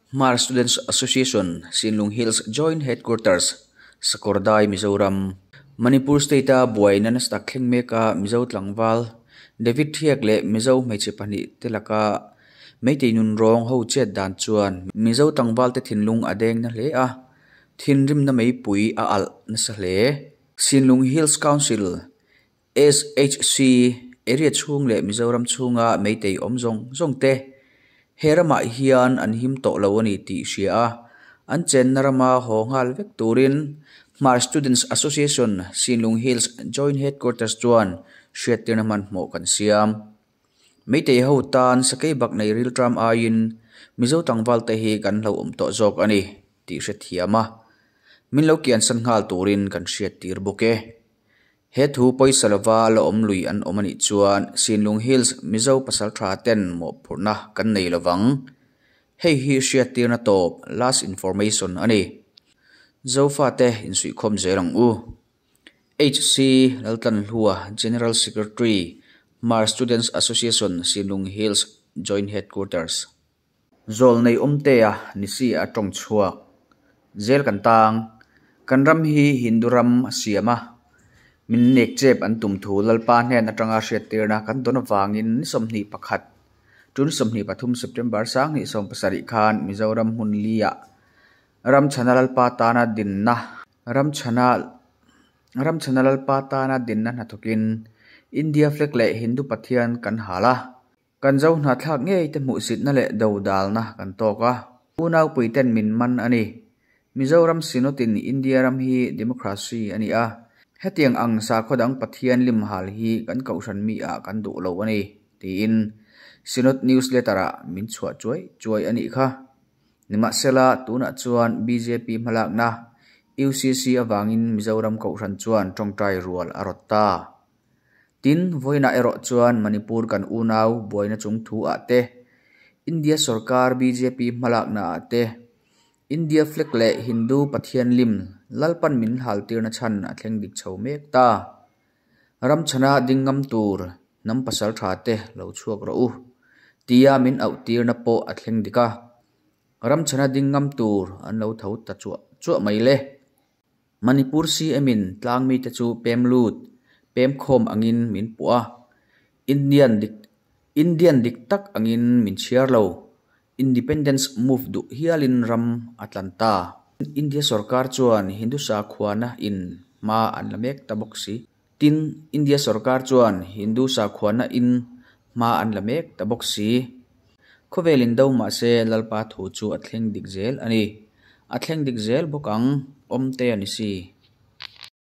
Hmar Students Association, Sinlung Hills Joint Headquarters, Sakawrdai, Mizoram. Manipur State-a buaina nasa tak thleng meka Mizo tlangval David Thiak leh Mizo hmeichhe pahnihte laka Meitei nun rawng ho chet dan chuan Mizo tlangvalte thinlung a deng na hle a, thinrimna meipui a alh nasa hle. Sinlung Hills Council, SHC, area chhung leh Mizoram chhunga Meitei awm zawng zawng te he ramah hian an him tawh lo a ni tih hria a, an chenna rama haw nghal vek turin Hmar Students Association, Sinlung Hills Joint Headquarters chuan hriattirna hmanhmawh kan siam. Meitei ho tan sakei bak nei rilṭam aiin Mizo tlangvalte hi kan hlauhawm tawh zawk a ni tih hrethiam a, min lo kiansan nghal turin kan hriattir bawk e. He thu pawisa lova la awm lui an awm a nih chuan Sinlung Hills Mizo pasalṭha ten mawhphurhna kan nei lovang. Hei hi hriattirna tawp, last information, a ni. Zofate insuihkhawm zel ang u. HC Laltlanhlua, General Secretary, Hmar Students Association, Sinlung Hills Joint Headquarters. Zawlnei awmtea ni si a tawng chhuak zel kan tang. Kan ram hi Hindu ram a siam a, min nek chep an tum thu Lalpa hnen atanga hriattirna kan dawn avangin ni 21, tun 23 September 2017 khan Mizoram hmun liah Ramchhana Lalpa tana dinna Ramchhana Ramchhana Lalpa tana dinna hnathawkin India flag leh Hindu Pathian kan hal a. Kan zo hnahthlak ngei te hmuhsitna leh dodalna kan tawk a, unaupui ten min man a ni. Mizoram Synod-in India ram hi democracy a ni a, hetiang ang sakhaw dang Pathian lim hal hi kan kohhran mi ah kan duh lo a ni, tiin Synod newsletter-ah min chhuah chuai chuai a nih kha. Nimahsela, tunah chuan bjp hmalakna UCC avangin Mizoram kohhran chuan tawngtai rual a rawt ta. Tin, vawiinah erawh chuan Manipur kan unau buaina chung thu ah te, India sorkar bjp hmalakna ah te, India flag leh Hindu Pathian lim Lalpan min haltirna chhan a thleng dik chho mek ta. Ramchhana ding ngam tur hnam pasal tha te lo chhuak rawh u, tia min auhtirna pawh a thleng dik a. Ramchhana ding ngam tur an lo tho ta chuah chuah mai le. Manipur CM in tlang mite chu pem lut, pem khawm angin min puh a, Indian dik Indian dik tak angin min chhiar lo, Independence move duh hialin ram a tlan ta. India sorkar chuan Hindu sakhuana in hma an la mek ta bawk si. Tin, India sorkar chuan Hindu sakhuana in hma an la mek ta bawk si. Khawvel in do mahse Lalpa thu chu a thleng dik zel a ni. A thleng dik zel bawk ang, awmte a ni si.